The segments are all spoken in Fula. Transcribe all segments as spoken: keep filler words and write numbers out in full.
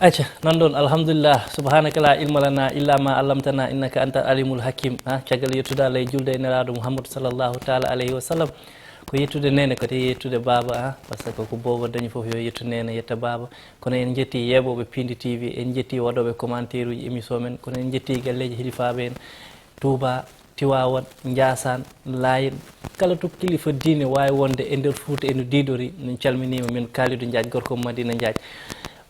Acca, nan ɗon, alhamdulillah, subhanaka la ilma lana illa ma allamtana innaka anta alimul hakim. Ha, caggal yettude Allah e julde e Nelaaɗo Muhammadu sallallahu taala alayhi wa sallam, ko yettude neene, ko te yettude baaba, ha, parce que ko boobo dañi fof yo yettu neene, yetta baaba. Kono en jetti yeeɓooɓe Pindi T V, en jetti waɗooɓe commentaire uji émission men, kono en jetti galleeji hilifaaɓe en, Touba, Tiwaawan, Njaasaan, Laayen, kala to kilifa diine waawi wonde e nder Fuuta eno diidori, min calminiima, min Kalidou Ndiaye, gorko Madina Ndiaye.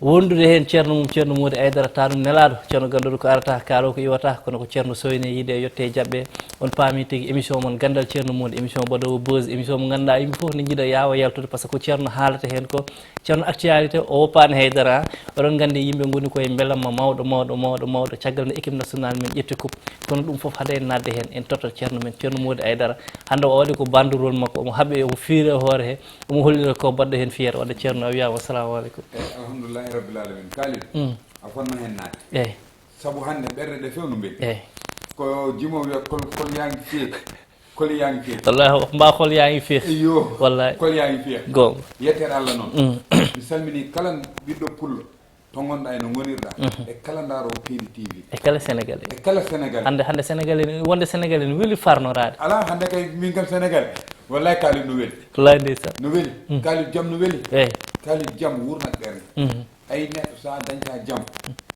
Wondude heen ceerno mum, ceerno Moodi Aydara, taanum nelaaɗo, ceerno ganduɗo ko arata, kaalo ko iwata, kono ko ceerno soyne yiide e yotte e jaɓɓe. On paami tigi émission mon Ganndal Ceerno Moodi, émission mbaɗoowo buzz, émission mo ngannduɗaa yimɓe fof ne njiɗa yaawa yaltude, parce que ko ceerno haalata heen ko. Ceerno actualité o woppaani haydara, oɗon nganndi yimɓe ngoni koye mbelamma mawɗo, mawɗo, mawɗo, mawɗo, caggal nde équipe nationale men ƴetti coupe. Kono ɗum fof haɗa en naatde heen, en tottat ceerno men, ceerno Moodi Aydara. Hannde o waɗi ko banderole makko, omo haɓe, omo fiire hoore he, omo hollira ko baɗɗo heen fier. Wadde ceerno a wiyaama, assalamu aleykum. Eyi, alhamdulillahi rabbil alamin. Kalidou, Mm. a fotno heen naatde. Eyi, Sabu hannde ɓerɗe ɗe few no mbeli. eyi. Ko jimo wiya kol, kol yaangi feeti. Kol yaangi feeti. Wallahi, mba kol yaangi feeti. Iyo. Wallahi. Kol yaangi feeti. Goonga. Yettere Allah noon. Mm. Mi salmini kala ɓiɗɗo pullo to ngonɗa e no ngonirɗa. Mhm. E kala ndaaro Pindi T V. E kala Sénégalais. E kala Sénégalais. Hannde, hannde Sénégalais ni, wonde Sénégalais ni weli farnoraade. Alaa, hannde kay min kam Sénégalais. Wallahi Kalidou no weli. Wallahi ndeysaan. No weli. Mm. Kalidou jam no weli. Eyi. Kalidou jam wurnat ɓernde. Mhm. Ay neɗɗo so a dañta jam,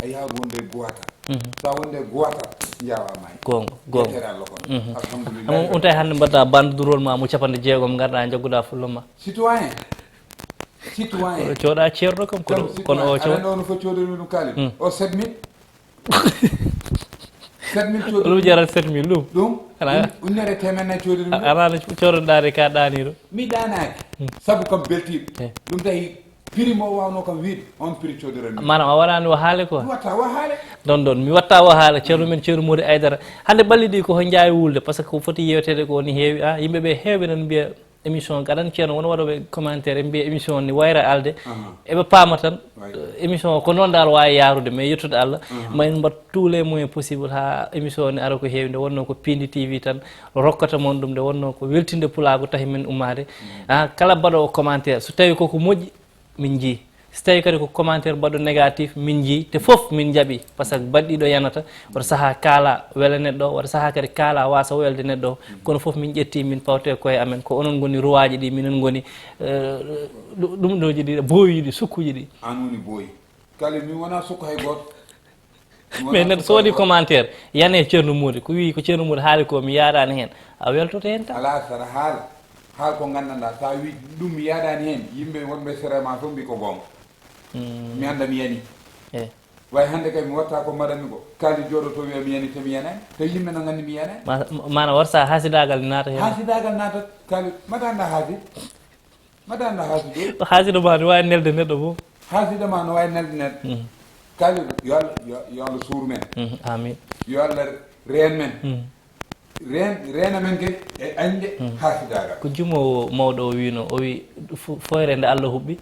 a yahat wonde e gowatal. Mhm. So a wonde e gowatal, njawa maayi. Goonga, goonga. Yettere Allah kono. Mhm. Alhamdulillah. Amon on tawi hannde mbaɗɗa banderole ma mo capanɗe jeegom, ngarɗa njagguɗa fullo ma. Citoyen. Citoyen. Oɗo cooda ceerno kam, kono, Kam kono o citoyen. Aɗa cooda. Andi ono fof coodori ɗum Kalidou. Mm. O sept mille. Sept mille coodori. Ɗum jarata sept mille ɗum. Ɗum? Ala. Un-, unnere temen nayi coodori ɗum. Ala no coodoɗaade ka ɗaaniɗo. Mi ɗaanaaki. Mm. Sabu kam beltiiɗo. Eh. Ɗum tawi prix mo o waawno kam wiide, on prix coodiranmi. Maanaam a waɗaani o haale quoi. Mi watta o haale. Ɗon ɗon, mi watta o haale, ceerno men, ceerno Moodi Aydara. Hannde ɓalli ɗi ko ho njaawi wulde, parce que ko foti yeewteede ko ni heewi, ah, yimɓe ɓe heewɓe nan mbiya émission, aɗan ceerno, won waɗooɓe commentaire, ɓe mbiya émission ni wayra alde. Aha. Eɓe paama tan, Way. eh, émission o ko noon dal waawi yaarude, mais yettude Allah, Aha. ma en mbaɗ tous les moyens possibles haa émission o ne ara ko heewi. Nde wonnoo ko Pindi T V tan rokkata mon ɗum, nde wonnoo ko weltinde pulaagu tahi men ummaade. Mm. Ah, kala mbaɗoowo commentaire, so tawii koko moƴƴi, min njii. So tawii kadi ko commentaire mbaɗɗo négatif, min njii. Te fof min njaɓi, parce que baɗɗiiɗo yanata, wata sahaa kaala wela neɗɗo, wata sahaa kadi kaala waasa welde neɗɗo. Kono fof min ƴetti, min pawte koye amen. Ko onon ngoni ruwaaji ɗi, minen ngoni, eh, ɗu-, ɗum ɗooji ɗi, booyuji ɗi, sukkuji ɗi. An woni booyi. Kali, min wonaa sukko hay gooto. Mais neɗɗo so waɗi commentaire, yane Ceerno Moodi, ko wi ko Ceerno Moodi haali ko mi yaadaani heen, a weltoto heen tan. Alaa, saɗa haala, haal ko nganndanɗaa, so a wi ɗum mi yaadaani heen, yimɓe wonɓe sere ma fof mbi ko goonga. Mm. Mi annda mi yani. Eh. Way hannde kay mi watta ko mbaɗanmi ko, Kali jooɗoto wiya mi yani te mi yanaani, te yimɓe no nganndi mi yanaani. Ma-, maana war sa haasidaagal naata heen. Haasidaagal naata, Kali, mata annda haasid. Mbaɗa annda haasido. Haasido ma no waawi nelde neɗɗo fof. Haasido ma no waawi nelde neɗɗo. Mhm. Kali, yo Allah, yo, yo Allah suur men. Mhm, amin. Yo Allah reen men. Mhm. Reen, reena men kay e añde Mhm. haasidaagal. Ko jumoowo mawɗo o wiino, o wi fo-, foyre nde Allah huɓɓi.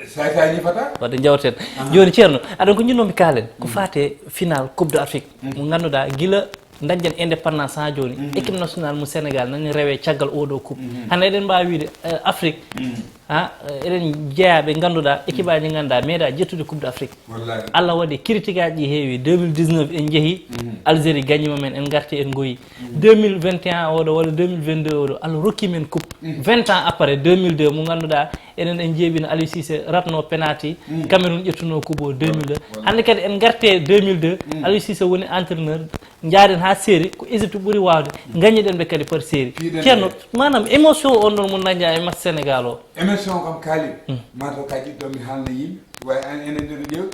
Say say ñifata. Wadde njawten. Aha. Jooni ceerno, aɗon ko jinnoomi kaalen, ko Mhm. faate final Coupe d'Afrique. Mhm. Mo ngannduɗaa gila dañden indépendance haa jooni, Mhm. équipe nationale mo Sénégal nani rewe caggal oɗo coupe. Mhm. Hannde eɗen mbaawi wiide, eh, Afrique, Mhm. ha, eh, eɗen jeyaa ɓe ngannduɗaa, équipe aji ngannduɗaa meeɗa ƴettude Coupe d'Afrique. Wallahi. Allah waɗi critique aji ɗi heewi, deux mille dix-neuf en njehi, Mhm. Algérie gañima men, en ngarti en ngoyi. Mhm. Deux mille vingt et un oɗo walla deux mille vingt-deux oɗo, Allah rokki men coupe. Mhm. Vingt ans après deux mille deux mo ngannduɗaa, enen en njeeɓino Aliou Cissé ratno penalty, Mhm. Cameroun ƴettuno coupe o deux mille deux. Wallahi. Hannde kadi en ngarte deux mille deux, Mhm. Aliou Cissé woni entraîneur. Njaaden haa série, ko Égypte ɓuri waawde. Ngaññiɗen ɓe kadi par série. Piiɗen Ceerno, ɓe. Maanaam émotion on ɗon mo dañɗa e match Sénégal o. Émission kam kaali. Hmm. Maa to ka jiɗɗo mi haalna yimɓe. Way an enen ɗeɗo ƴeew.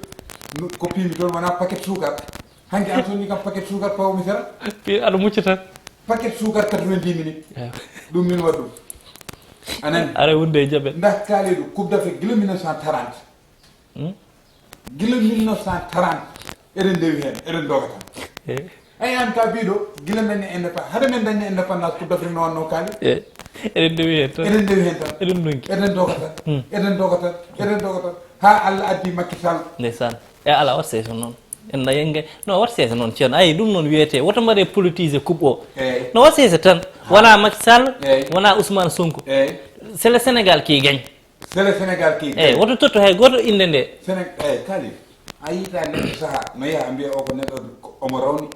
Nu-, ko piimi toon wonaa paquet suukar. Hanki an sonni kam paquet suukar pawmi sera. Pi-, aɗa mucca tan. Paquet suukar quatre-vingt-dix minutes. Ewa. Ɗum min waɗ ɗum. A nani? Aray wonde e jaɓe. Ndah kaaliɗo Coupe d'Afrique gila mille neuf cent trente. Hmm? Gila mille neuf cent trente, eɗen ndewi heen, eɗen ndoga tan. Eh. Ay, an ka biɗo, gila dañi indépendance, hade men dañi indépendance, Coupe d'Afrique no wanno kaali. Eh. Eɗen ndewi heen tan. Eɗen ndewi heen tan. Eɗen ndonki. Eɗen ndoga tan. Hmm. Eɗen ndoga tan. Eɗen ndoga tan. Ha Allah addi Macky Sall. Ndeysaan. E ala, wat seeso noon. En na yenge. No, wat seeso noon, ceerno. Ay, ɗum noon wiyete. Woto mbaɗe politiser coupe o. Eyi. No, wat seeso tan. Ha. Wona Macky Sall, Eyi. Wona Ousmane Sonko. Eyi. C'est le Sénégal qui gagne. C'est le Sénégal qui Eyi, gagne. Woto tottu hay gooto innde nde. Séné-, eyi, Kali. A yiita neɗɗo saha no yaha mbiya o ko neɗɗo, omo rawni.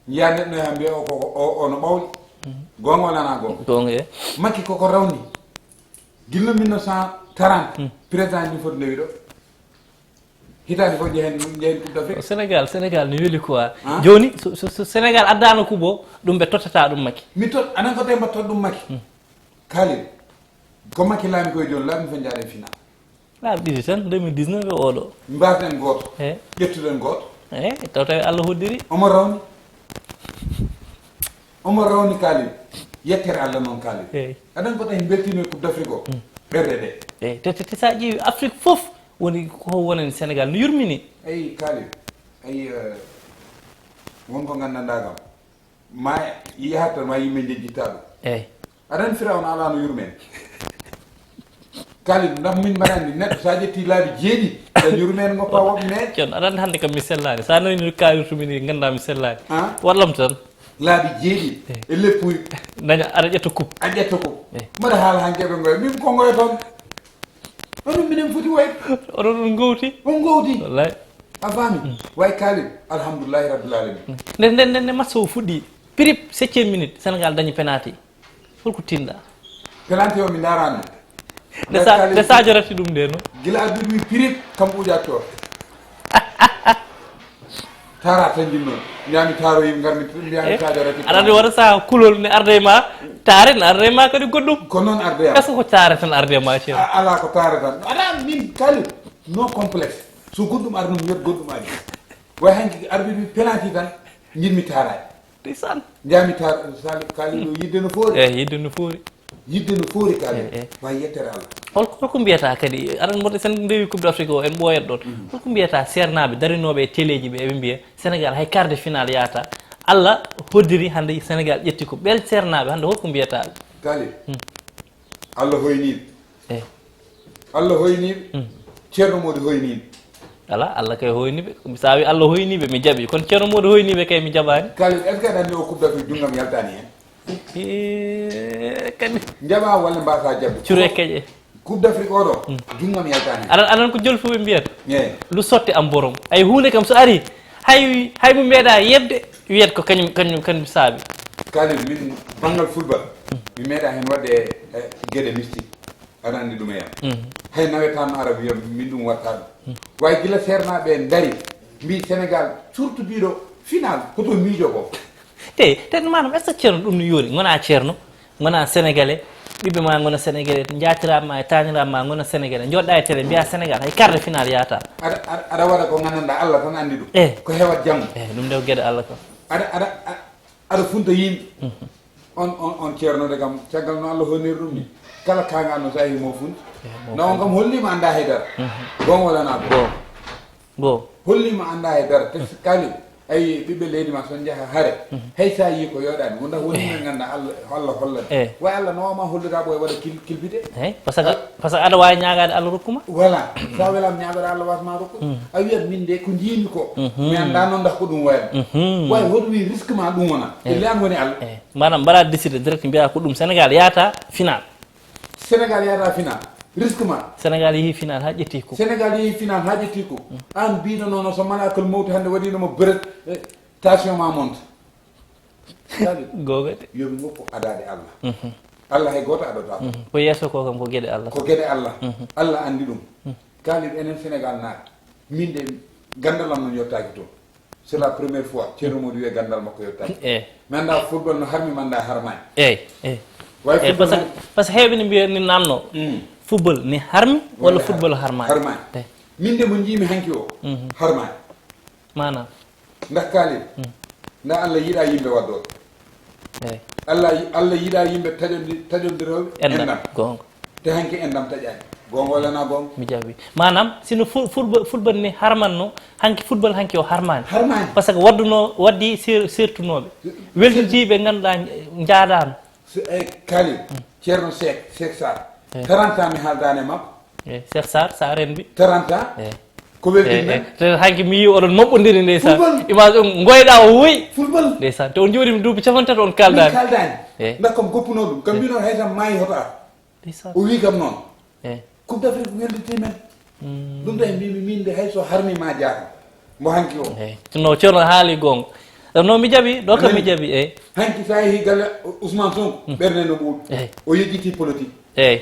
Njiya neɗɗo no yaha mbiya o ko, o, o no ɓawli. Goonga walla na goonga? Goonga, e. Makki koko rawni. Gila mille neuf cent trente, président ɗum foti ndewi ɗo. Hitaande fof njehen, njehen Coupe d'Afrique. Sénégal, Sénégal ne weli quoi. Ah? Jooni, so, so, so Sénégal addaano coupe o, ɗum ɓe tottata ɗum Macky. Mi tot, anan ko temba tot ɗum Macky. Kaalid, ko Macky laami koye jooni, laami fof njaaɗen final. Laabi ɗiɗi tan, deux mille dix-neuf e oɗo. Mbaasden gooto. Eh. Ƴettuɗen gooto. Eh, taw tawi Allah hoddiri. Omo rawni. Omo rawni Kaalid. Yettere Allah noon Kaalid. Eh. Aɗan ko tawi mbeltiima e Coupe d'Afrique o. Ɓerɗe ɗe. Eh, te, te, te sa ƴeewi Afrique fof woni ko wonani Sénégal no yurmini. Ayi Kaalid. Ayi, eh, won ko nganndanɗaa kam. Ma yahat tan ma yimɓe njejjittaa ɗum. Eyi. Aɗa anndi Firawna alaa no yurmee. Kaalid, ndax min mbaɗa anndi neɗɗo so a ƴettii laabi jeeɗi, tan yurmee ngoppa woɓɓe meeɗe. Ceerno, aɗa anndi hannde kam mi sellaani. So a nanii no kaalirtumi ni, nganndaa mi sellaani. Ah? Wallam tan. Laabi jeeɗi. Eyi. E leppuy. Daña, aɗa ƴetta coupe. A ƴetta coupe. Eyi. Mbaɗa haala han keɓe ngoya. Min ko ngoya toon. Onon minen foti wayde. Onon on ngowti. On ngowti. Wallay. A faami? Way Kaalid, alhamdulillahi rabbil alamin. Nde, nde, nde, nde match o fuɗɗi, pirip, septième minute, Sénégal dañi penalty. Holko tinɗa? Penalty o mi ndaaraani. Nde Sa-, Kaalid, nde Sadio ratti ɗum nde no? Gila arbitre wi pirip, kam ɓuuƴat to. Taara tan jinnoon. Mbiyaami taaro yim ngarmi, mbiyaami Eh, Sadio ratti aɗa andi penalty. Wata sa kulol ne arde ma, taare ne arde ma kadi goɗɗum. Ko noon arde am. Est-ce que ko taare tan arde ma, Ceerno? A-, alaa ko taare tan. Aɗa min Kaalid, no complexe. So goɗɗum arnum, yot goɗɗum ari. Way hanki arbitre wi penalty tan, njiɗmi taaraade. Ndeysaan. Njaami taar-, Sali-, Kaalid o yidde no foori. Eh, yidde no foori. Yidde no foori Kaalid. Eh, eh. Way yettere Allah. Hol-, holko mbiyata kadi, aɗa anndi sen ndewi Coupe d'Afrique o, en ɓooyat ɗon. Mhm. Holko mbiyata seernaaɓe darinooɓe e teleeji ɓe, eɓe mbiya Sénégal hay quart de finale yaata. Allah hoddiri hannde Sénégal ƴetti ko. Ɓeen seernaaɓe hannde holko mbiyata ɓe? Kaalid. Hmm. Allah hoyniiɓe. Eh. Allah hoyniiɓe. Hmm. Ceerno Mody hoyniiɓe. Alaa, Allah kay hoyniiɓe. Sa wi Allah hoyniiɓe, mi jaɓi. Kono Ceerno Mody hoyniiɓe kay, mi jaɓaani. Kaalid, est-ce que aɗa anndi o Coupe d'Afrique junngam yaltaani heen? Eh, kadi. Njaɓaa walla mbaasa jaɓde? Cure keƴe. Coupe d'Afrique o ɗo, hmm, junngam yaltaani heen. Aɗa, aɗa anndi ko jolfuɓe mbiyata? Eey. Lu sotti am borom. Ay huunde kam so ari, hay, hay mo meeɗa yeɓde, wiyat ko kañum, kañum, kañum saabi. Kaalid, min banngal football, mi meeɗa heen waɗde, eh, geɗe mystique. Aɗa anndi ɗum e yam. Mhm. Hay nawetaan no ara wiya min ɗum watta ɗum. Mhm. Way gila seernaaɓe ndari, mbi Sénégal surtout biɗo final, koto miijo ko. Te, te maanaam, est-ce que Ceerno ɗum no yoori? Ngona Ceerno, ngona Sénégalais, ɓiɓɓe ma ngona Sénégalais, njaatiraaɓe ma e taaniraaɓe ma ngona Sénégalais. Njooɗɗa e télé, mbiya Sénégal, hay quart de finale yaata. Aɗa, aɗa, aɗa waɗa ko nganndanɗaa Allah tan anndi ɗum. Eh. Ko hewat janngo. Eh, ɗum nde ko geɗe Allah ko. Aɗa, aɗa, a-, aɗa funta yimɓe. Mhm. On, on, on ceernode kam, caggal no Allah honiri ɗum ni. Kala kaangaa no so a yii mo funti. Eh, mo na on kam holliima anndaa hay dara. Mhm. Goonga walla na goonga? Goonga. Goonga. Holliima anndaa hay dara. Te so kaali, ayi, ɓiɓɓe leydi ma so njaha hare. Mhm. Hay so a yii ko yooɗaani, wonda woni Eh. men ngannda Allah, Allah hollani. Eh. Way Allah no wama hollira ɓooy waɗa kil-, kilbite. Eh, parce que, parce que aɗa waawi ñaagaade Allah rokkuma. Voilà. So a welaama ñaagoɗa Allah wasma rokkude. Mhm. A wiyat min de ko njiimi ko. Mhm. Mi anndaa noon ndax ko ɗum wayno. Mhm. Way hoto wi risque ma ɗum wona. Eh. Ille an woni Allah. Eh. Maanaam mbaɗa décidé direct mbiya ko ɗum Sénégal yaata final. Sénégal yaata final. Risque ma. Sénégal yehi final haa ƴetti ko. Sénégal yehi final haa ƴetti ko. Mm. An mbiɗo noon so malakal mawti hannde waɗino mo beret, eh, tension ma monte. Kaalid, Goonga de. Yo mi ngoppu adaade Allah. Mhm. Allah hay gooto adota ko. Mhm. Ko yeeso ko kam ko geɗe Allah. Ko geɗe Allah. Mhm. Allah anndi ɗum. Mhm. Kaalid enen Sénégal naaɓe. Min de ganndal am noon yottaaki toon. C'est la première fois Ceerno Mody wiya ganndal makko yottaaki. Eh. Mi anndaa football no harmi, mi anndaa harmaani. Eh, eh. Way Eh, football parce que, no parce que heewɓe ne mbiya ni namno. Mm. Football ne harmi walla Walla football har-, harmaani? Harmaani. Eh. Min de mo njiimi hanki o, Mhm. harmaani. Maanaam? Ndax Kaalid, Mm. nda Allah yiɗa yimɓe waddooɓe. Eey. Allah yi-, Allah yiɗa yimɓe taƴondi-, taƴondirooɓe Enɗam. Enɗam. Goonga. Te hanki enɗam taƴaani. Goonga walla na goonga? Mi jaɓi. Maanaam, sino fu-, fulɓe, fulɓe ne harmanno, hanki football hanki o harmaani. Harmaani. Parce que wadduno, waddi ser-, sertunooɓe. Weltintiiɓe ngannduɗaa njaadaano. So, eh, Khalil, Ceerno Seek, Seek Saar. Eh. Trente ans mi haaldaani e makko. Eh, Seek Saar, Saar en mbi. Trente ans? Eh. Ko weltin Eh, men? Eh. Te hanki mi yii oɗon moɓɓondiri ndeysaan. Football. Image on ngoyɗa o woyi. Football. Ndeysaan. Te on jooɗiima duuɓi capanɗe tati on kaaldaani. Min kaaldaani. Eh. Ndax kam goppuno ɗum. Kam Eh. Mbino hay tan maayi hoto ar. Ndeysaan. O wi kam noon. Eh. Coupe d'Afrique ko welditii men. Mm. Ɗum tawi mbimi min de hay so harmi ma jaaka. Mbo hanki o. Eyi. No Ceerno haali goonga. No mi jaɓi, ɗo kam mi jaɓi, eyi. Hanki so a yehi galle Ousmane Sonko, ɓernde no ɓuuɓi. Eyi. O yejjiti politique. Eyi.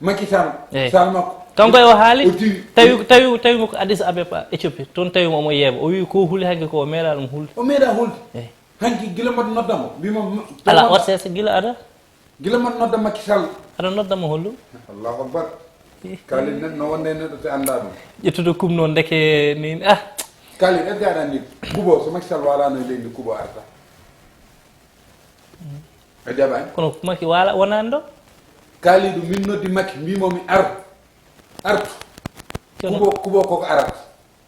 Macky Sall, eyi, sal makko. Kanko e o haali, o diwi. Tawi, tawi, tawi mo ko Addis Abeba, Éthiopie. Toon tawi mo omo yeeɓa. O wi ko huli hanki ko o meeɗa ɗum hulde. O meeɗa hulde. Eyi. Hanki gila mbaɗa nodda mo. Mbima, ala, O C C gila ada. Gila man nodda Macky Sall. Aɗa nodda mo holɗum? Allahu Akbar. Kaalid neɗɗo no wonde e neɗɗo te annda ɗum. Ƴettude kum noon ndeke ni, ah. Kaalid, est-ce que aɗa anndi Kubo, so Macky Sall waalano e leydi ndi, Kubo arta? A jaɓaani? Kono Macky waala, wonaani ɗo? Kaalid, min noddi Macky, mbimo mi ar. Artu. Kono Kubo, Kubo koko arata.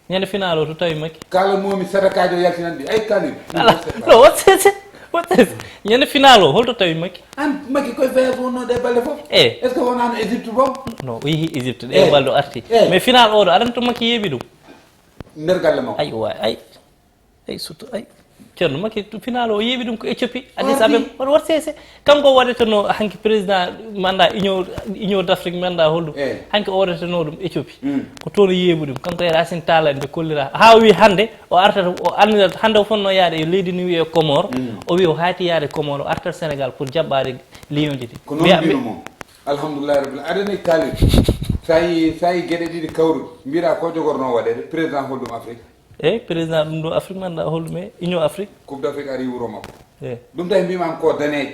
Ñande final o to tawi Macky. Kala momi sadakaajo yaltinan ɗi. Ay Kalilu. Ala, no, wot sese, wot sese. Ñande final o, holto tawi Macky? An Macky koye voyage wonnoɗe e balɗe fof. Eh. Est-ce que wonano Égypte boom? No, o yeehi Égypte, ɗe, eh, balɗe o arti. Eh. Mais final o ɗo, aɗa anndi to Macky yeeɓi ɗum? Nder galle makko. Ay, o wawi, ay. Ay, surtout, ay. Ceerno Macky, to final o yeeɓi ɗum ko Éthiopie, Addis Abeba, wot, wot sese. Kanko waɗeteno hanki président mandat Union, Union d'Afrique mandat holɗum. Eh. Hanki o waɗeteno ɗum Éthiopie. Mm. Ko toon o yeeɓi ɗum. Kanko e Racine Talla en ɓe kollira. Haa o wi hannde o artata, o annira hannde o fotno yaade e leydi ni wiyee Comore. Mm. O wi o hayti yaade Comore, o artat Sénégal pour jaɓɓaade Lion ji ɗi. Ko noon mbino mo. Alhamdulillahi Rabbil Alamin. Aɗa anndi Kalilu. Sa yi, sa yi geɗe ɗiɗi kawruɗe, mbiɗa ko jogorno waɗede, président holɗum Afrique? Eyi, président ɗum ɗo Afrique man, holɗum e Union Afrique? Coupe d'Afrique ari wuro makko. Eyi. Ɗum tawi mbimami ko daneejo.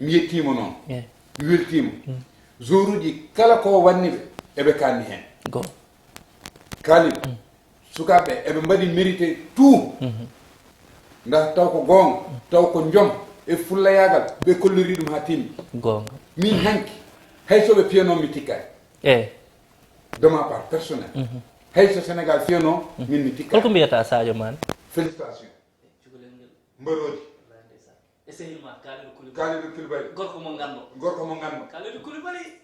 Mi yettima noon. Eyi. Mi weltima. Mm. Joueuruji kala ko wanni ɓe, eɓe kanni heen. Go. Kalilu, mm, sukaaɓe eɓe mbaɗi mérité tout. Mhm. Nda taw ko goonga, taw ko joom e fullayagal, ɓe kolliri ɗum haa timmi. Goonga. Min hanki, hay so ɓe piyano mi tikkani. Eyi. De ma part personnelle. Mhm. Hay so Sénégal fiyano, mhm, min mi tikka. Holko mbiyata Sadio Mané? Félicitations. Mbaroodi. E sehil ma, Kalidou Koulibaly. Kalidou Koulibaly. Gorko mo ganndo. Gorko mo ganndo. Kalidou Koulibaly.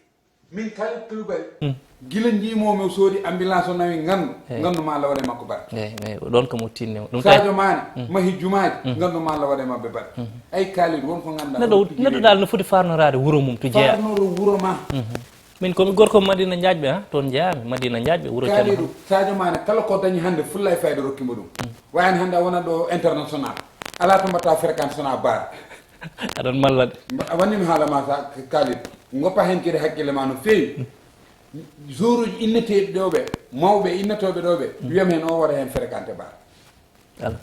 Min Kalidou Koulibaly. Mm. Gila njiimo mi o soodi ambulance o nawi ganndo. Eyi. Ganndo ma Allah waɗe makko barke. Eyi, eyi, o ɗon ko mo tinni o. Ɗum tawi Sadio Mané, mm, mahi jumaaji, mm, ganndo ma Allah waɗe maɓɓe barke. Mhm. Ay Kalidou, won ko ngannduɗaa neɗɗo, neɗɗo dal no foti farnoraade wuro mum to jeyaa. Farnoro wuro ma. Mhm. Min komi gorko Madina Njaajɓe, ha? Toon njeyaami, Madina Njaajɓe, wuro Ceerno Kalidou, Hammet. Sadio Mané, kala ko dañi hannde, fulla e fayda rokki mo ɗum. Mm. Wayani hannde a wona ɗo international. Alaa to mbatta fréquente sona bar. Aɗon malla de. Mba-, a wannimi haala ma sa Kalidou. Ngoppa heen kadi hakkille ma no feewi. Mm. Joueuruji inneteeɗi ɗo ɓe, mawɓe innetooɓe ɗo ɓe, mm, wiyam heen o waɗa heen fréquenté bar. Ala.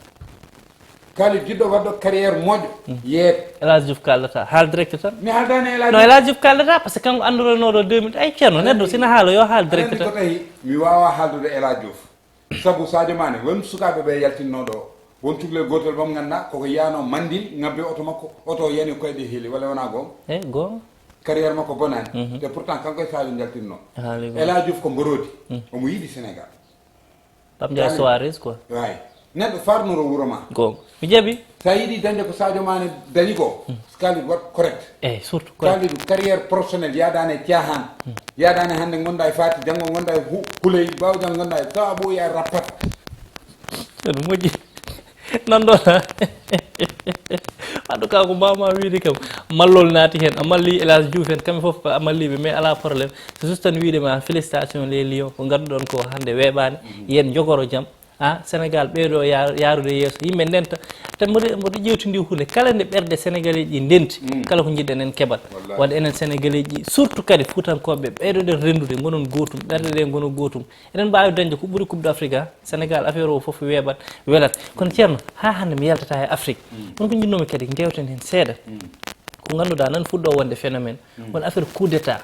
Kali jiɗɗo waɗɗo carrière moƴƴo, mm, yeeto. El Hadj Diouf kaldata, haal direct tan. Mi haaldani El Hadj Diouf. No, El Hadj Diouf kaldata, par ce que kanko annduranooɗo deux mille, ay Ceerno, neɗɗo sina haala, yo haal direct tan. Aɗa anndi ko tahi mi waawaa haaldude El Hadj Diouf. Sabu Sadio Mané, won sukaaɓe ɓe yaltinnoo ɗo. Won cukalel gootel mo ngannduɗaa, koko yiyanoo Mandil, ŋabbi oto makko, oto o yani koyɗe heeli, walla wonaa goonga? Eyi, goonga. Carrière makko bonaani. Mhm. Te pourtant, kanko e Sadio njaltinnoo. Haali goonga. El Hadj Diouf ko mborodi. Mm. Omo yiɗi Sénégal. Pape Ndiaye Suarez, quoi. Waay. Neɗɗo farnoro wuro ma. Goonga. Mi jaɓi. So a yiɗi dañde ko Sadio Mané dañi ko, mm, Kalidou, waɗ correct. Eyi, surtout correct. Kalidou, carrière professionnelle, yaadaani e caahaan. Mm. Yaadaani hannde ngonɗaa e Fati, janngo ngonɗaa e Hu-, Huley, ɓaawo janngo ngonɗaa e, tawa ɓooyi a rappat. Ene moƴƴi. Nan ɗo. En tout cas, ko mbawmi wiyde kam, mallol naati heen. A malli El Hadj Diouf en, kamɓe fof a malliɓe, mais alaa problème. C'est juste tan wiyde ma, félicitations les Lions, ko ngadduɗon ko hannde weeɓaani. Mhm. Yen njogoro jam. Ah, Sénégal ɓeydo ya-, yaarude yeeso. Yimɓe ndenta. Te mboɗo, mboɗo ƴeewtindi huunde. Kala nde ɓerɗe Sénégalais ji ndenti, mm, kala ko njiɗɗen en keɓat. Wallahi. Wadde enen Sénégalais ji, surtout kadi Fuutankooɓe, ɓeydoɗen renndude, ngonon gootum, ɓerɗe ɗe ngona gootum. Eɗen mbaawi dañde ko ɓuri Coupe d'Afrique, ha? Sénégal, affaire o fof weeɓat, welat. Kono Ceerno, haa hannde mi yaltata e Afrique. Mm. Kono ko njiɗnoomi kadi, ngeewten heen seeɗa. Mm. Ko ngannduɗaa nan fuɗɗo wonde phénomène, mm, won affaire coup d'état.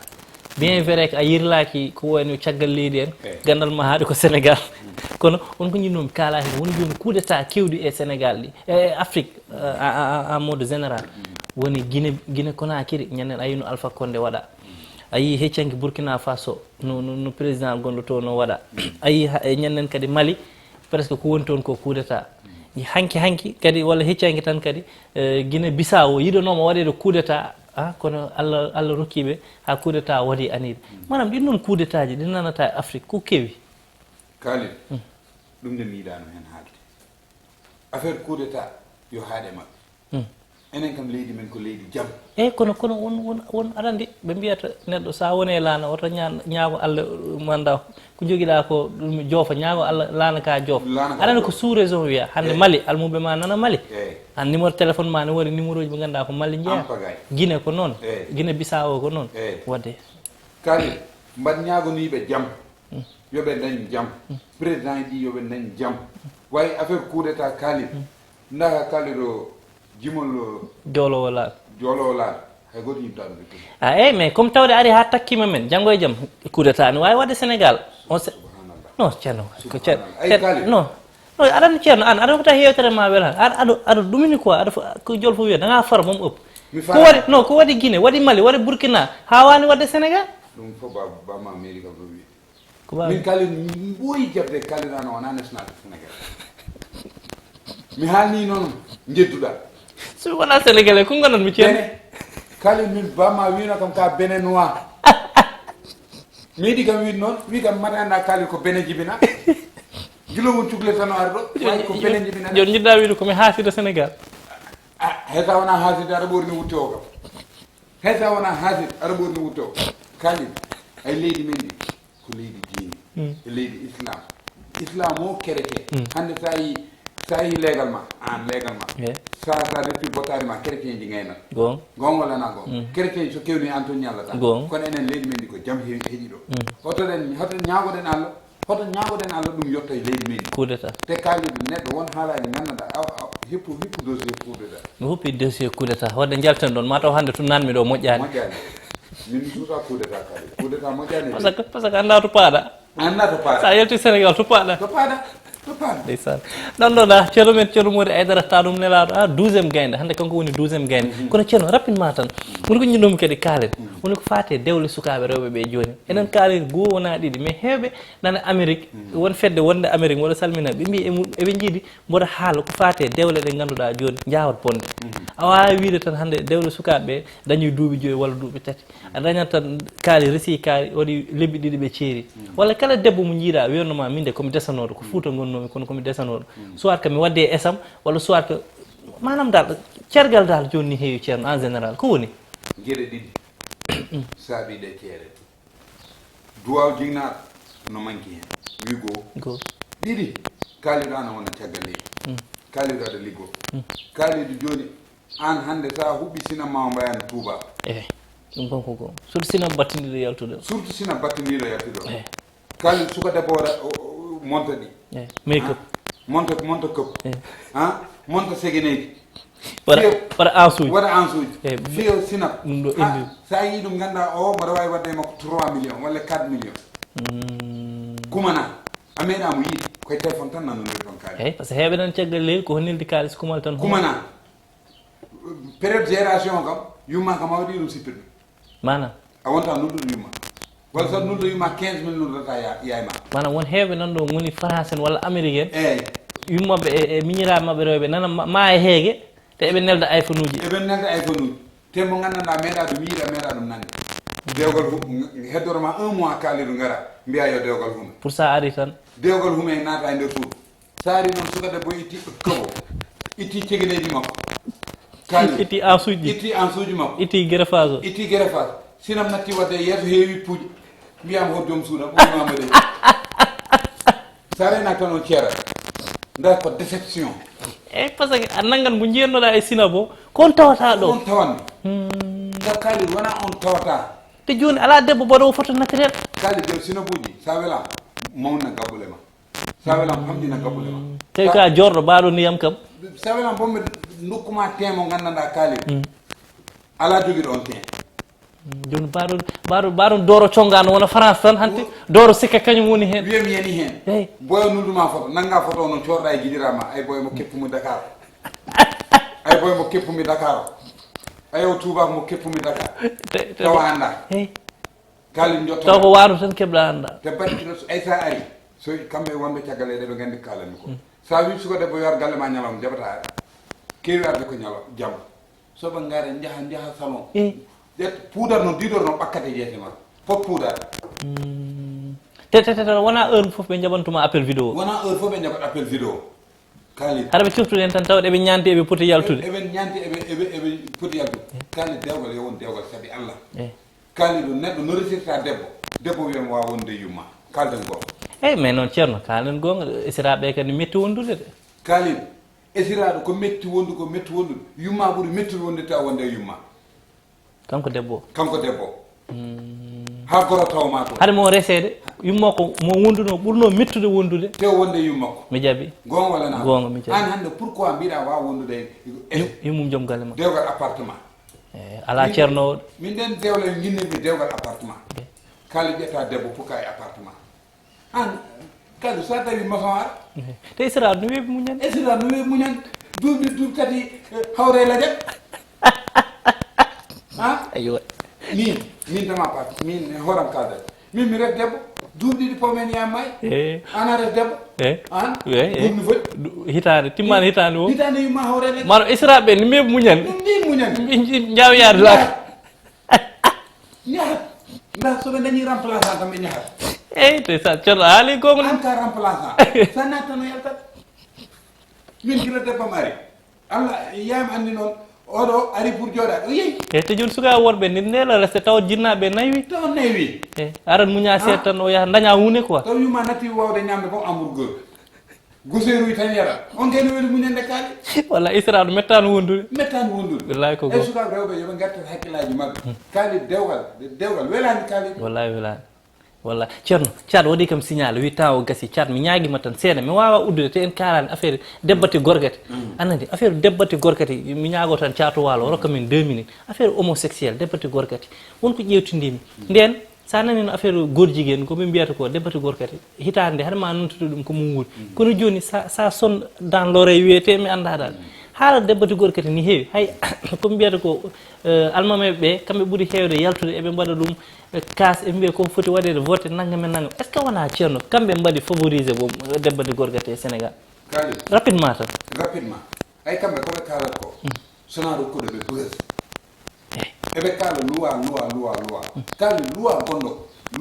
Bien vrai que a yirlaaki ko woni caggal leydi en, eh, ganndal ma haaɗi ko Sénégal. Mm. Kono won ko njiɗnoomi kaala heen, woni jooni coup d'état keewɗi e Sénégal ɗi, e Afrique, euh, en, en, en mode général. Mm. Woni Guinée, Guinée Conakry, ñanden a yino Alpha Condé waɗa. Mm. A yii heccanki Burkina Faso, no, no, no président gonɗo to no waɗa. A yii ha, e ñannen kadi Mali, presque ko woni toon ko coup d'état. Hanki, hanki kadi, walla heccanki tan kadi, eh, Guinée Bissau yiɗanooma waɗeede coup d'état, ah, kono Allah, Allah rokkiiɓe haa coup d'état waɗi aniiɓe. Maanaam, ɗin noon coup d'état ji, ɗi nanata e Afrique, ko kewi? Khalil, hmm, ɗum de mi yiɗaano heen haalde. Affaire coup d'état, yo haaɗe maɓɓe. Hmm. Enen kam leydi men ko leydi jam. Eyyi, kono kono won won won aɗa anndi ɓe mbiyata neɗɗo sa woni e laana woto ñaan ñaago Allah, manda ko jogiɗa ko ɗum joofa, ñaago Allah laana ka joofa. Laana ka aɗa anndi ko joofa. Sous région wiya hannde. Eyyi. Mali, almuɓe ma nana Mali. Eyyi. An numéro téléphone ma ne woni numéro ji ɓe ngannduɗa ko Mali jeeya. Ampagay. Guinée ko noon. Eyyi. Guinée Bissau ko noon. Eyyi. Wadde Kali, mbaɗ ñaagoniiɓe jam, yo ɓe ndañ jam. Président ji yo ɓe ndañ jam. Way affaire coup d'état Kali, ndaga Kali ɗo jimol jolowo laal. Jolowo laal, hay gooto yimta ɗum ɓe tuma. A eyyi, mais comme tawde ari ha takkima men, janngo e jam, coup d'état ne wawi wadde Sénégal. On se- Subhanallah. Non, ceerno, ko ceer- Ay, ceer- Kali. Non, non, aɗa anndi ceerno, an aɗa fota hewtere ma wela, aɗa aɗa aɗa ɗumini quoi, aɗa fo- ko jolfo wiya danga far moom ëpp. Mi Ko faala. Waɗi non, ko waɗi Guinée, waɗi Mali, waɗi Burkina, ha wani wadde Sénégal. Ɗum fof ba bamma mairie kam ɗo wi. Ko ɓaawi. Min Kali ɓooyi jaɓde Kali rano wona nationalité Sénégal. Mi haalni noon jedduɗa. So wona Sénégalais, ko ngonat mi ceerno? Bene. Kali min bamma wino kam ka Béninois. Mi yiɗi kam wiide noon, wi kam mata annda Kali ko Bene jibina. Gila won cuklel tan o ari ɗo, wawi ko Bene jibina. Joni jiɗɗa wiide komi haasida Sénégal. Ah, hay sa wona haasida aɗa ɓorni wutte o kam. Hay sa wona haasida aɗa ɓorni wutte o. Kali, ay leydi men ndi, ko leydi diine. E leydi islam. Islam o kereke. Hannde sa yi sa yi legal ma, an legal ma. Sa sa refti bottari ma, chrétien ji ngaynata. Gon. Gon walla na gon. Chrétien so kewni an to ñallata. Gon. Kono enen leydi men ndi ko jam he- heƴi ɗo. Hoto ɗen, hoto ñaagoɗen Allah, hoto ñaagoɗen Allah ɗum yotta e leydi men ndi. Coup d'état. Te Kali ɗum neɗɗo won haalaji nganndanɗa, a a hippu hippu dossier coup d'état. Mi huppi dossier coup d'état. Wadde njalten ɗon, mataw hannde tun nanmi ɗo moƴƴani. Moƴƴani. Min mi suusa coup d'état Kali. Coup d'état moƴƴani. Parce que parce que annda to paaɗa. Annda to paaɗa. Sa yalti Sénégal to paaɗa. To paaɗa. To paaɗa. Ndeysaan. Ɗon ɗo ɗa ceerno men ceerno Mody Aydara ta ɗum nelaɗo a douzième gaynde, hannde kanko woni douzième gaynde. Kono ceerno rapidement tan, woni ko jiɗnomi kadi kaalen, woni ko faati e dewle sukaaɓe rewɓe ɓe jooni. Enen kaalen goo wona ɗiɗi, mais heewɓe nana Amérique, won fedde wonde Amérique mboɗo salmina ɓe mbi eɓe jiiɗi mboɗo haala ko faati e dewle ɗe ngannduɗa jooni jawat bonde. A wawi wiide tan hannde dewle sukaaɓe ɓe dañi duuɓi joyi walla duuɓi tati. A dañat tan kaari resi kaari waɗi lebbi ɗiɗi ɓe ceeri. Walla kala debbo mo jiiɗa wiyatnoma min de komi desanooɗo, ko Fuuta ngonnoomi kono komi desanooɗo. Soit que mi wadde e esam walla soit que manam dal cergal dal joni ni heewi ceerno en général ko woni? Geɗe ɗiɗi saabi ɗe ceere. Duwaw jignaɗo no manki hen. Wi goo. Goo. Ɗiɗi, kaaliɗo ana wona caggal leydi. Kaaliɗo aɗa liggo. Kaaliɗo joni an hannde sa huɓɓi sinam ma o mbayani tuuba. Ehe. Ɗum kon ko goo. Surtout sinam battindiɗo yaltude. Surtout sinam battindiɗo yaltude. Ehe. Kala suka debbo waɗa monta ɗi. Ehe. Make up. Monta monta këpp. Ehe. Ha? Monta segeneji. Waɗa waɗa ansuuji. Waɗa ansuuji. Ehe. Fiyo sinam. Ɗum ɗo indi. Sa yi ɗum ganda o mbaɗa wawi wadde makko trois millions walla quatre millions. Kumana. A meeɗa mo yiide koye téléphone tan nanodir ɗon kaali. Eyi, par ce que heewɓe nan caggal leydi ko honnilde kaalis kumal tan. Kumana. Période génération kam yumma kam a waɗi ɗum sippirɗo. Maanaam? A wonta nodduɗo yumma walla so nodduɗo yumma quinze mille noddata yaay ma. Maanaam won heewɓe nan ɗo ngoni France en walla Amérique en. Eyyi. Yummaɓe e e miñiraaɓe maɓɓe rewɓe nana ma e heege te eɓe nelda iPhone uji. Eɓe nelda iPhone uji te mo nganndanɗa meeɗa ɗum yiide a meeɗa ɗum nande. Dewgal heddoro ma un mois kaalidu ngara mbiya yo dewgal hume. Pour ça ari tan. Dewgal hume naata e nder suudu. Saari noon suka debbo itti kobo, itti cegeneeji makko. Kaali. Itti ansuuji. Itti ansuuji makko. Itti greffage o. Itti greffage. Sinam natti wadde yeeso heewi puuji. Mbiyama hol joom suuɗa ɓoyma mbaɗe. Sa renaki tan on ceera. Nda ko déception. Eyyi par ce que a nanngan mo jiyannoɗa e sinam o ko on tawata ɗo. On tawanno. Nda kaali wona on tawata. Te joni ala debbo mbaɗowo photo naturel. Kaali joni sinabuji sa welama mawna gaɓɓule ma. Sa welam famɗina kaɓɓule ma. Tawi ka jorɗo baɗo ndiyam kam. Sa welam bomme dokkuma ten mo gandanɗa kalim. Ala jogiɗo on ten. Joni baɗo baɗo baɗo doro conga no wona France tan hanti doro sikka kañum woni hen. Wiyam yani hen. Eyyi. Boyo nulɗuma photo nanga photo o noon coorɗa e jiɗirama ay boyo mo keppumi Dakar. Ay boyo mo keppumi Dakar o. Ayo tubako mo keppumi Dakar. Tawa anda. Eyyi. Kaalin jotta. Taw ko waano tan keɓɗa annda. Te baɗi kino so ay sa ari so kamɓe wonɓe caggal e ɗeɓe nganndi ko kaalanmi ko. Sa wi suka debbo yo ar galle ma ñalawma jaɓata ari. Kewi arde ko ñalaw jamma. Soɓe ngare jaha jaha salon. Ƴet puudar no didor no ɓakkate jeese ma. Fof puudar. Te te te wona heure fof ɓe jaɓantuma appel vidéo. Wona heure fof ɓe jaɓat appel vidéo. Kaalid. Hara ɓe coftude en tan tawde eɓe ñaanti, eɓe poti yaltude. Eɓe ñaanti, eɓe eɓe eɓe poti yaltude. Kaalid, dewgal yo won dewgal sabi Allah. Kaalid, neɗɗo no resirta debbo, debbo wiyam wawa wonde yumma. Kaalden goonga. Eyi, mais noon, Ceerno, kaalen goonga. Esiraaɓe kadi metti wondude de. Kaalid, esiraaɗo ko metti wondu, ko metti wondude. Yumma ɓuri mettude wonde tawa wonde yumma. Kanko debbo o. Kanko debbo o. Ha goro taw ma to. Hade mo reseede, yumma ko mo wonduno ɓurno mettude wondude. Te wonde yumma ko. Mi jaɓi. Goonga wala na? Goonga, mi jaɓi. An hande pourquoi mbiɗa wawa wondude e yummum joom galle ma? Dewgal appartement. Eh, ala ceerno o. Min nden dewla guinnirmi dewgal appartement. Kala ƴetta debbo pourquoi e appartement. An kadi so a tawi maçon ara. Te Israel no weeɓi muñande. Israel no weeɓi muñande. Duuɓi duuɓi kadi hawre lajat. Ha? Aywa. Min, min dama pat, min horam kalda. Min mi ref debbo. Duuɓi ɗiɗi pom en yamma e. An a ref debbo. An. Duuɓi no foti. Hitaande, timmaani hitaande o. Hitaande yumma hawre lajat. Maro Israel ɓe no weeɓi muñande. Min muñande. Njaaw yaade laaka. Ñahat. Nda so ɓe dañi remplaçant kam ɓe ñahat. Eyyi te sa ceerno a haali goonga. An ka remplaçant. Sa nattano yaltat. Min gila debbo mari. Allah yam andi noon oɗo ari pour jooɗa o yeyi. Eyyi te joni suka worɓe ni nela reste taw jinnaɓe naywi. Taw naywi. Eyyi aran muña seeɗa tan o yaha daña hunde quoi. Taw yuma natti wawde ñamde boom hamburger. Guseeruy tan yara. On kay no weli muñande kaali. Walla Isra no mettaano wondude. Mettaano wondude. Wallaahi ko goo. Eyi sukaaɓe rewɓe yo ɓe ngartir hakkillaaji maɓɓe. Kaali dewgal, dewgal welaani kaali. Wallaahi welaani. Wallaahi. Ceerno, Caat waɗi kam signal, wi temps o gasi. Caat mi ñaagiima tan seeɗa, mi waawaa uddude te en kaalaani affaire debbati gorgati. Aɗa anndi affaire debbati gorgati, mi ñaagoo tan Caatu Waalo o rokka min deux minutes. Affaire homosexuel, debbati gorgati. Won ko ƴeewtindiimi. Ndeen, So a nanii no affaire goor jigéen ko ɓe mbiyata ko debbati gorkati hitaande nde hade ma nuntude ɗum ko mum woni kono jooni sa sa sonne dans l'oreille wiyete mi annda haɗa haala debbati gorkati ni heewi hay ko mbiyata ko almameɓe ɓe kamɓe ɓuri heewde yaltude eɓe mbaɗa ɗum kaas eɓe mbiya ko foti waɗede vote nangam e nangam est ce que wona ceerno kamɓe mbaɗi favorisé bo debbati gorkati e sénégal rapidement tan rapidement ay kamɓe koɓe kaalat ko sona rokkude ɓe buzz eɓe kaala loi loi loi loi kaali loi gonɗo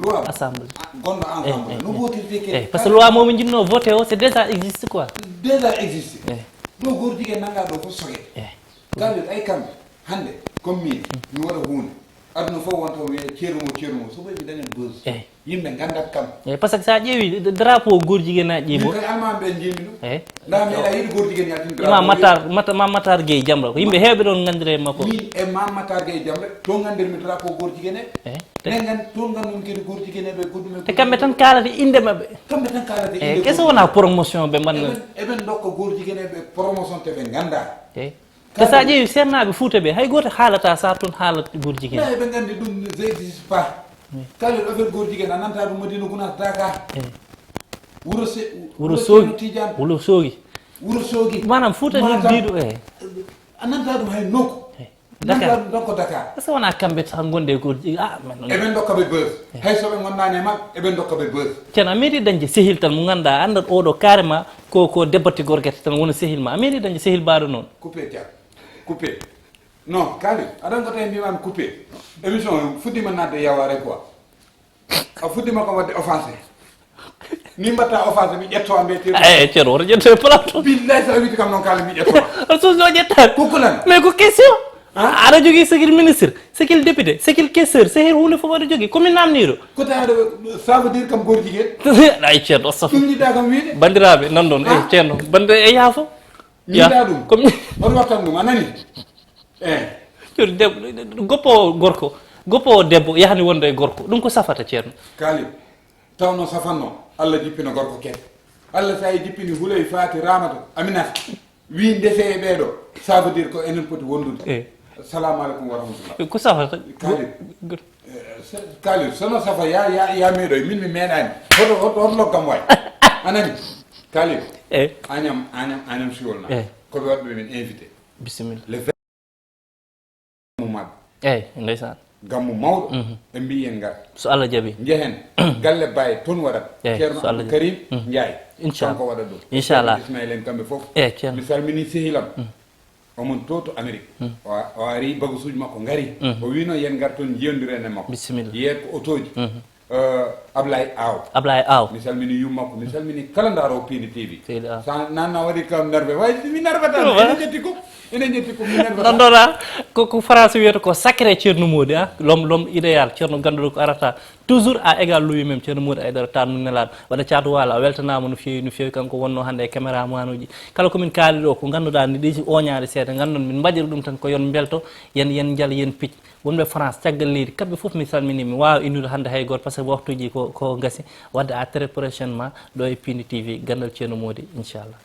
loi assemblée gonɗo ensemble no votirte ke eyi par ce que loi momo jinno voté o c'est déjà existe quoi déjà existe ɗo goor jiguen nanga ɗo fof soge eyi kaali ay kamɓe hande comme min mi waɗa hunde aduna fof wonta wiye ceerno mo ceerno mo so ɓoy mi dañat buzz eyi Yimɓe nganndat kam. Eyi, par ce que so a ƴeewi drapeau goor jigéen aji ɗi min mo. Koye almaami ɓe njiimi ɗum. Eyi. Nda meeɗa yiɗi goor jigéen yaltin drapeau. Imam Matar, Mata, Mam Matar Gueye Jamra ko yimɓe heewɓe ɗon nganndiri e makko. Min e Mam Matar Gueye Jamra to nganndirmi drapeau goor jigéen e. Eyi. Te ngan to ngannum kadi goor jigéen e ɓe goɗɗum e. Te kamɓe tan kaalata innde maɓɓe. Kamɓe tan kaalata innde. Eyi, keso wona promotion ɓe mbanna. Eɓen eɓen ndokka goor jigéen e ɓe promotion te ɓe ngannda. Eyi. Te sa ƴeewi seernaaɓe Fuuta ɓe hay gooto haalata sa toon haala goor jigéen. Eyi ɓe nganndi ɗum n'existe pas. Kala ɗo affaire goor jigéen a nanta ɗum Madina Gunaas Daka. Wuro se wuro soogi Tidiane wuro soogi wuro soogi maanaam Fuuta ni mbiɗo e a nanta ɗum hay nokku nanta ɗum ɗon ko Dakar est ce que wona kamɓe tan gonde e goor jigéen a men noon eɓen dokka ɓe beur hay so ɓe gondani e maɓɓe eɓen dokka ɓe beur ceerno a meeɗi dañde sehil tan mo ngannduɗa a anndat oɗo carrément ko ko debbatti gorgete tan wona sehil ma a meeɗi dañde sehil mbaɗo noon coupé car coupé non kali aɗan ko tawi mbimami coupé émission fuɗɗima nadde yaware quoi a fuɗɗima ko wadde offensé ni mbatta offensé mi ƴetto ambe te e ceerno woto ƴetto e plateau billahi sa witi kam noon kala mi ƴetto on suus o ƴettaani kukkulan mais ko question aɗa jogii sekil ministre sekil député sekil questeur sekil huunde fof aɗa jogii komin namniiɗo kota aɗa ça veut dire kam goor jigéen ay ceerno astafa ɗum jiɗɗa kam wiide banndiraaɓe nan ɗon e ceerno bannde e yaafo miɗa ɗum komi on wattan ɗum a nani eyi joni debbo goppowo gorko goppowo debbo yahani wonde e gorko ɗum ko safata ceerno kaali tawno safanno allah jippino gorko kene allah sa e jippini hulay faati ramata aminata wi ndese e ɓeeɗo ça veut dire ko enen poti wondude eyi salamu aleykum wa rahmatullah ko safata kaali Kalil sono safa ya ya ya meɗo min mi meɗani hoto hoto hoto lokkam way anani Kalil eyi añam añam añam siwol na eyi koɓe waɗɓe min invité bisimilla le vingt mu maɓɓe eyi ndeysaan gammu mawɗo ɓe mbi yen ngar so allah jaɓi njehen galle baye toon waɗat eyi ceerno so allah abdou karim ndiaye inchallah kanko waɗat ɗum inchallah ismail en kamɓe fof eyi ceerno mi salmini sehilam omon to to amérique o o ari bagasuji makko ngari o wino yen ngar toon jiyondiren e makko bisimilla yeet ko otoji Eh, Ablaye Aw. Ablaye Aw. Mi salmini yummakko, mi salmini kala ndaaro Pindi T V. Seydi Aw. Sa nanna waɗi kam nerve, way mi nervata. Wa- Ene jetti ko, ene jetti ko mi nervata. Non, non, ah, ko ko France wiyata ko sacré Ceerno Mody, ah, l'homme l'homme idéal, Ceerno ganduɗo ko arata toujours à égal lui-même, Ceerno Mody Aydara, tan nun nelaɗo. Waɗa caatu waalo, a weltanama no feewi no feewi. Kanko wonno hannde e caméra manuji, kala komin kaali ɗo ko ganduɗa ni ɗi oñaade seeɗa, gandon min mbaɗiri ɗum tan ko yon belto, yen yen jal yen pic. Wonɓe France, caggal leydi, kamɓe fof mi salmini, mi wawa innude hannde hay goto par ce que waxtuji ko ko gasi. Wadde à très prochainement ɗo e Pindi T V, gandal Ceerno Mody, inchallah.